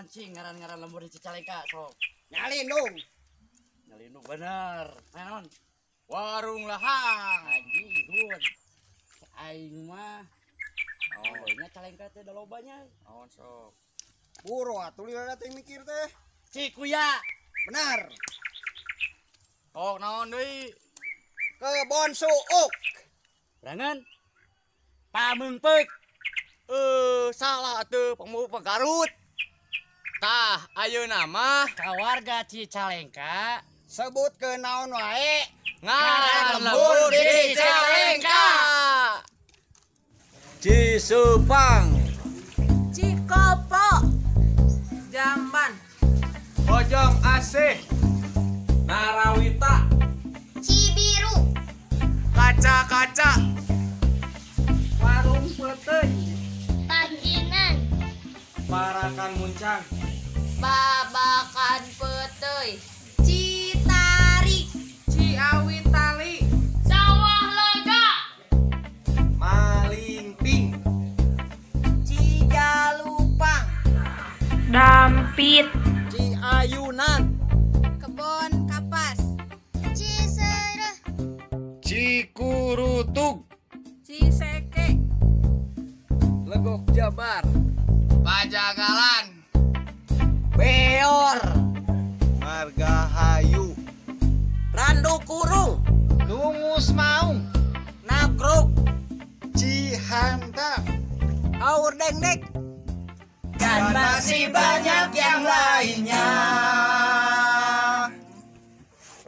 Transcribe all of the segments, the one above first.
Naon cing ngaran-ngaran lembur di Cicalengka sok. Nyalindung. Nyalindung bener. Naon? Warung Lahang. Anjing good. Aing mah. Oh, nya Calengka teh da loba nya. Naon sok. Buru atuh lila teh mikir teh. Cikuya. Benar. Sok naon deui? Kebon Suuk. Berangan. Pameungpeuk. Salah atuh, Pameungpeuk Garut. Tah, ayeuna mah ka warga Cicalengka sebutkeun naon wae ngaran lembur di Cicalengka. Cisupang, Cikopo, Jamban, Bojong Asih, Narawita, Cibiru, Kaca-kaca, Warung Peuteuy, Paginan, Parakan Muncang, Babakan Peuteuy, Citarik, Ciawitali, Sawah Lega, Malingping, Cijalupang, Dampit, Ciayunan, Kebon Kapas, Cisereh, Cikurutug, Ciseke, Legok Jabar, Pajagalan, Beor, Margahayu, Randu Kurung, Dungus Maung, Nagrog, Cihantap, Aur Dengdek, dan masih banyak yang lainnya.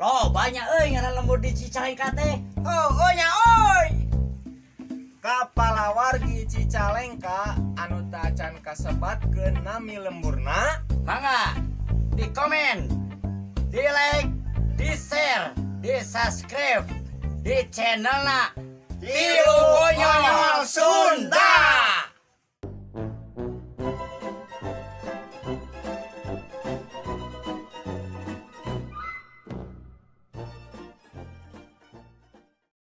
Loh, banyak euy ngaran lembur di Cicalengka teh. Oh, nya euy. Kapalawargi Cicalengka anu tacan kasebatkeun nami lemburna, mangga di komen, di like, di share, di subscribe di channelna Tilu Konyol Sunda.